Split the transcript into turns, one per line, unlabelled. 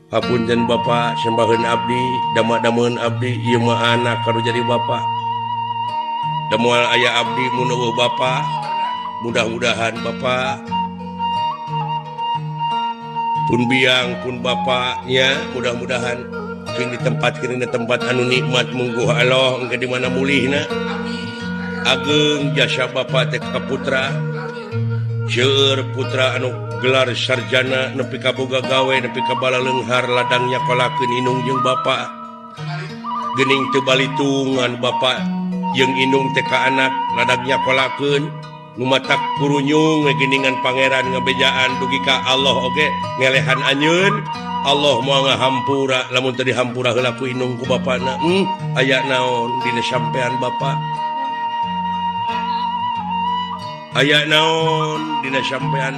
Hapunten Bapak sembahan Abdi dama-damen Abdi ieu mah anak kalau jadi Bapak da moal aya Abdi mun euweuh Bapak. Mudah-mudahan Bapak pun biang pun bapaknya mudah-mudahan sing ditempatkeun dina tempat anu nikmat mungguh Allah engke di mana mulihna. Ageng jasa Bapak teh ka putra. Seueur putra anu gelar sarjana nepi ka boga gawe, nepi ka balaleunghar ladang nyakolakeun indung jeung bapa. Geuning teu balitungan bapa jeung indung teh ka anak ladang nyakolakeun nu matak kurunyung we geuningan pangeran ngabejaan dugi ka Allah oge ngelehan anjeun. Allah moal ngahampura lamun teu dihampura heula ku indung ku bapana. Aya naon dina sampean Bapak? Aya naon dina sampean?